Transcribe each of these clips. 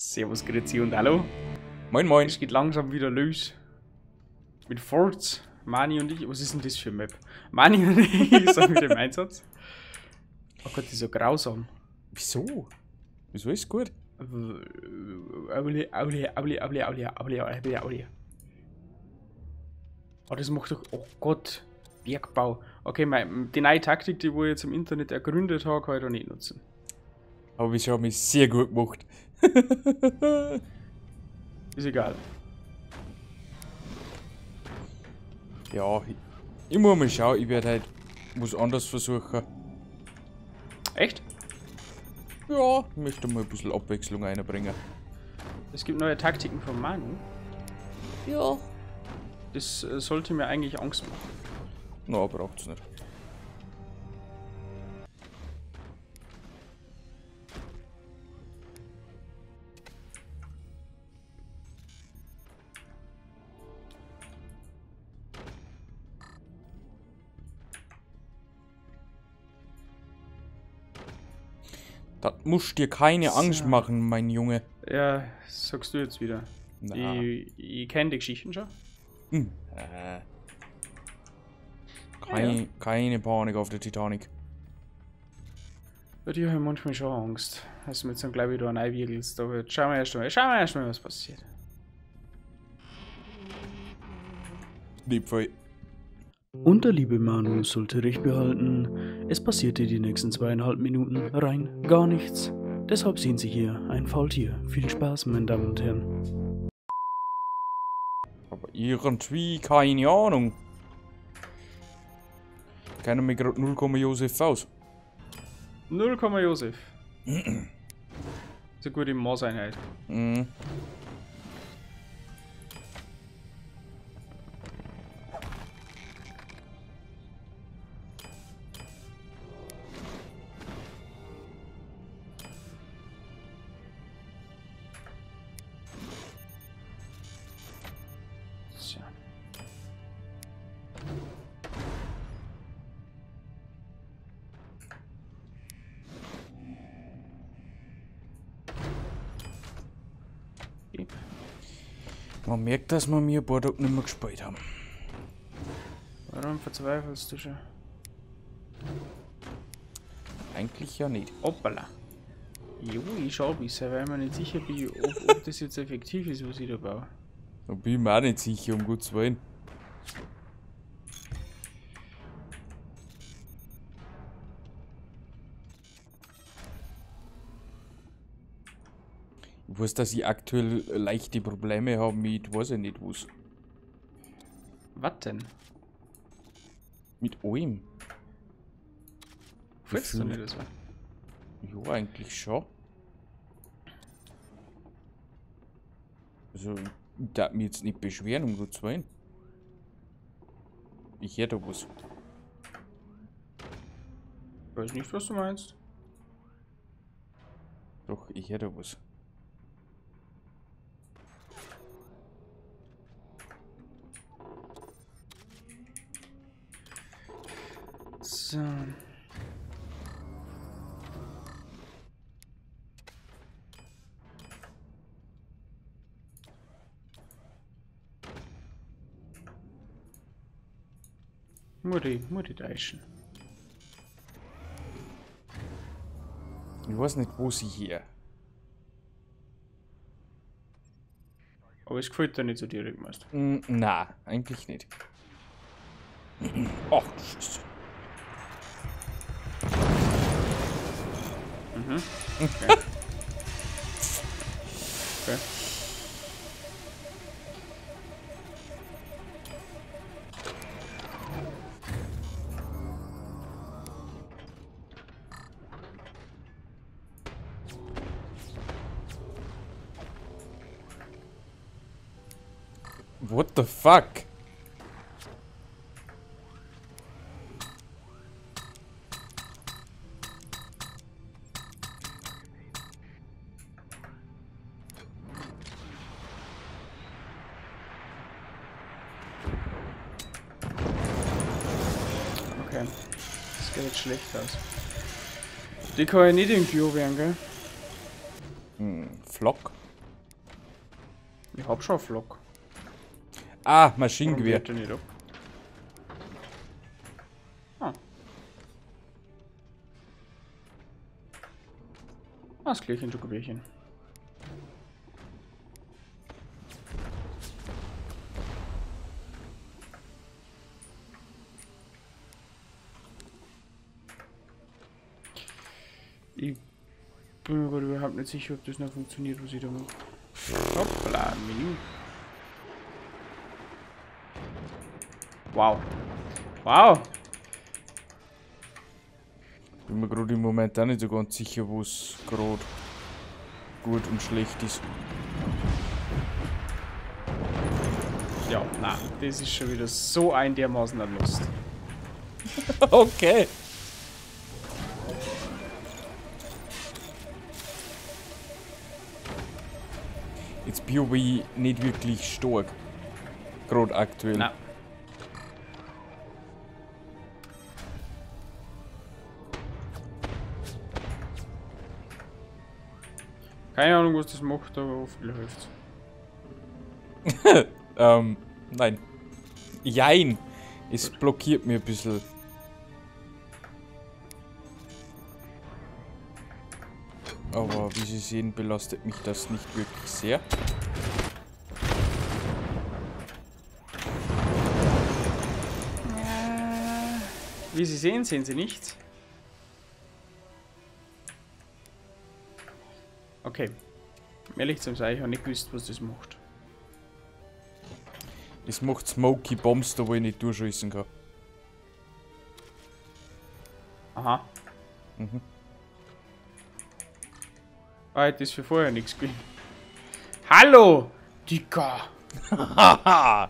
Servus, Grüezi und hallo. Moin, moin. Es geht langsam wieder los. Mit Forts, Mani und ich. Was ist denn das für eine Map? Mani und ich sind mit dem Einsatz. Oh Gott, die ist so grausam. Wieso? Wieso ist gut? Oh, das macht doch... Oh Gott. Bergbau. Okay, die neue Taktik, die ich jetzt im Internet ergründet habe, kann ich da nicht nutzen. Aber ich habe mich sehr gut gemacht. Ist egal. Ja, ich muss mal schauen, ich werde halt was anderes versuchen. Echt? Ja, ich möchte mal ein bisschen Abwechslung reinbringen. Es gibt neue Taktiken von Manu. Ja. Das sollte mir eigentlich Angst machen. Na, braucht's nicht. Das musst dir keine Angst machen, mein Junge. Ja, sagst du jetzt wieder. Na. Ich kenne die Geschichten schon. Hm. Keine Panik auf der Titanic. Bei dir habe ich manchmal schon Angst, dass du mit so einem gleich wieder reinwirkelst. Aber jetzt schauen wir erst mal, was passiert. Liebvoll. Und der liebe Manu sollte recht behalten, es passierte die nächsten 2,5 Minuten rein gar nichts. Deshalb sehen Sie hier ein Faultier. Viel Spaß, meine Damen und Herren. Aber irgendwie keine Ahnung. Keiner mir gerade 0, Josef aus. 0, Josef. Das ist eine gute Maßeinheit. Mhm. Man merkt, dass wir mir ein paar Tage nicht mehr gespielt haben. Warum verzweifelst du schon? Eigentlich ja nicht. Hoppala. Jo, ich schau bisher, weil ich mir nicht sicher bin, ob das jetzt effektiv ist, was ich da baue. Da bin ich mir auch nicht sicher, um Gottes Willen. Ich weiß, dass ich aktuell leichte Probleme habe mit, weiß ich nicht was. Was denn? Mit allem. Fühlst du nicht das war? Ja, eigentlich schon. Also, ich darf mich jetzt nicht beschweren, um Gottes Willen. Ich höre da was. Ich weiß nicht, was du meinst. Doch, ich höre da was. So. Mutti Deischen. Ich weiß nicht, wo sie hier. Aber es gefällt dir nicht so direkt, meinst du? Na, eigentlich nicht. Ach, du Scheiße. Mhm. Okay. Okay. What the fuck? Okay, das geht jetzt schlecht aus. Die kann ja nicht irgendwie werden, gell? Hm, Flock. Ich hab schon Flok. Ah, Maschinengewehr. Nicht ab? Ah. Das Klärchen, Schokobärchen. Ich bin mir gerade überhaupt nicht sicher, ob das noch funktioniert, was ich da mache. Hoppla, Menü. Wow. Wow! Bin mir gerade im Moment auch nicht so ganz sicher, wo es gerade gut und schlecht ist. Ja, na, das ist schon wieder so ein dermaßener Lust. Okay. Jetzt bin ich nicht wirklich stark. Gerade aktuell. Na. Keine Ahnung, was das macht, aber hoffentlich hilft's. Nein. Jein! Es blockiert mir ein bisschen. Aber wie Sie sehen, belastet mich das nicht wirklich sehr. Wie Sie sehen, sehen Sie nichts. Okay. Um ehrlich zu sein, ich habe nicht gewusst, was das macht. Es macht Smoky Bombs, da wo ich nicht durchschießen kann. Aha. Mhm. Ah, das ist für vorher nichts gewesen. Hallo! Dicker! Haha!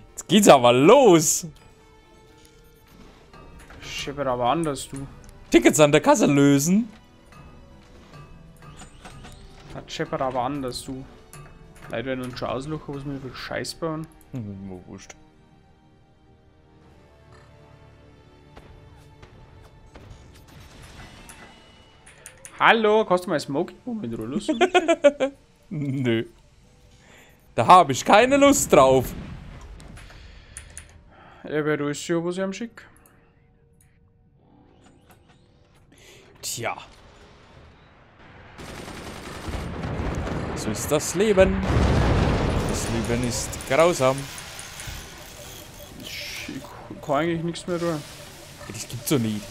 Jetzt geht's aber los! Scheppert aber anders, du. Tickets an der Kasse lösen! Das scheppert aber anders, du. Leute werden uns schon auslachen, was wir für Scheiß bauen. Hm, wurscht. Hallo, kannst du mal Smoking Bomb mit Rollos? Nö. Da habe ich keine Lust drauf. Ja, wer du ist ja, was ich am schick. Tja. So ist das Leben. Das Leben ist grausam. Ich kann eigentlich nichts mehr tun. Das gibt's doch nicht.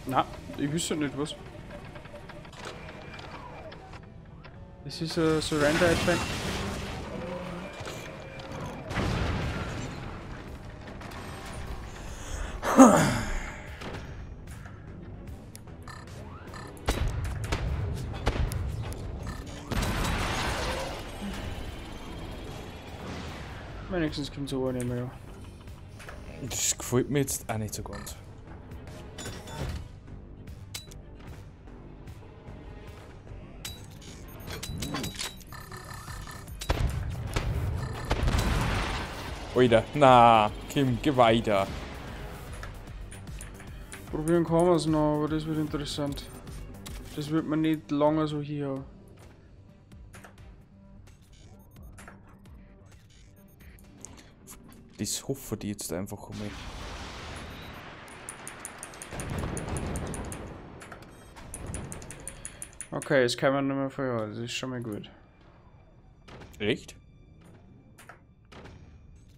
Na, ich wüsste nicht was. Das ist ein Surrender Advent. Wenigstens kommt so nicht mehr. Das gefällt mir jetzt auch nicht so ganz. Alter, na, Kim, geh weiter. Probieren kann man es noch, aber das wird interessant. Das wird man nicht lange so hier haben. Das hoffe ich jetzt einfach einmal. Okay, jetzt kann man nicht mehr vorher, das ist schon mal gut. Echt?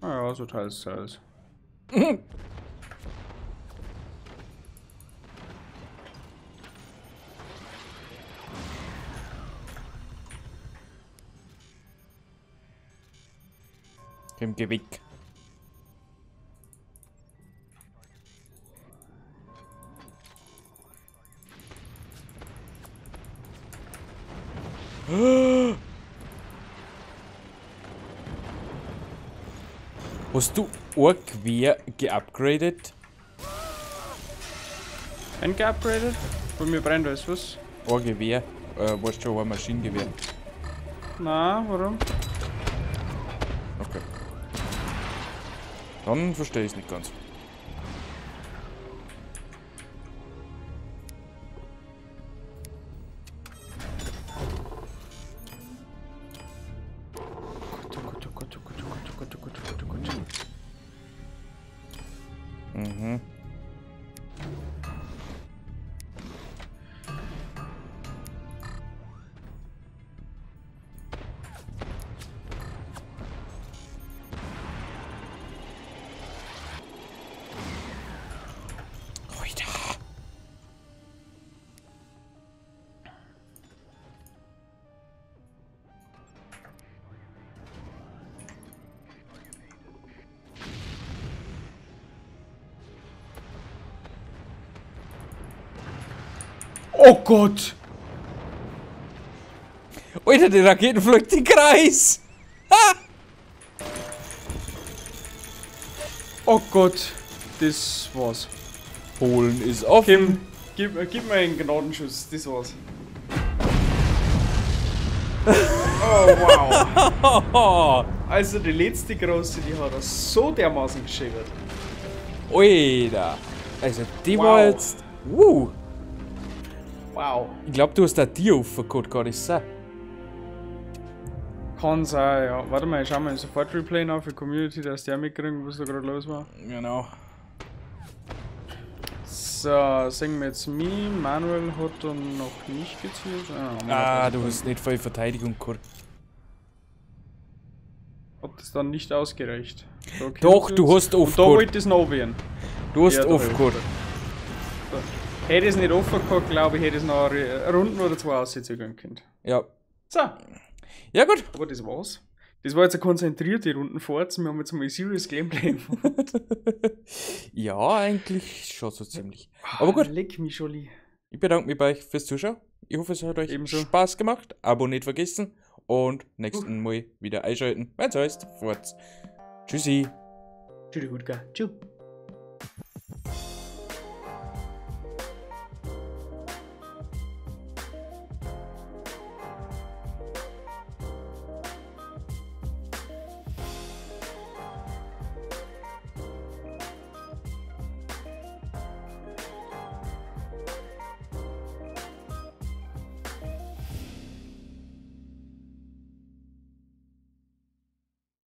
Naja, so teils, teils. Kim, geh weg. Hast du ein Gewehr geupgradet? Ein geupgradet? Bei mir brennt alles, was? Ein Gewehr, weißt du schon, ein Maschinengewehr. Na, warum? Okay. Dann verstehe ich es nicht ganz. Mhm. Oh Gott! Alter, die Raketen fliegt den Kreis! Ha! Oh Gott, das war's. Polen ist offen. Gib mir einen Gnadenschuss, das war's. Oh wow. Also die letzte große, die hat er so dermaßen geschäbert. Alter. Also die war jetzt... Wow. Ich glaube, du hast da Tier aufgeholt, kann das sein? Kann sein, ja. Warte mal, ich schau mal sofort Replay nach für Community, dass der mitkriegen, was da gerade los war. Genau. So, sehen wir jetzt mich. Manuel hat dann noch nicht gezielt. Ah, du hast nicht voll Verteidigung gehabt. Hat das dann nicht ausgereicht? Da Doch, du hast aufgeholt. Da wollte ich es noch werden. Du hast aufgeholt. Hätte ich es nicht offen gehabt, glaube ich, hätte ich es noch eine Runde oder zwei auszögern können. Ja. So. Ja, gut. Aber das war's. Das war jetzt eine konzentrierte Rundenfahrt. Wir haben jetzt mal Serious Gameplay gemacht. Ja, eigentlich schon so ziemlich. Aber gut. Leck mich, Scholli. Ich bedanke mich bei euch fürs Zuschauen. Ich hoffe, es hat euch ebenso Spaß gemacht. Abo nicht vergessen. Und nächsten Mal wieder einschalten, wenn es heißt. Forts. Tschüssi. Tschüssi, gut, gell. Tschüss.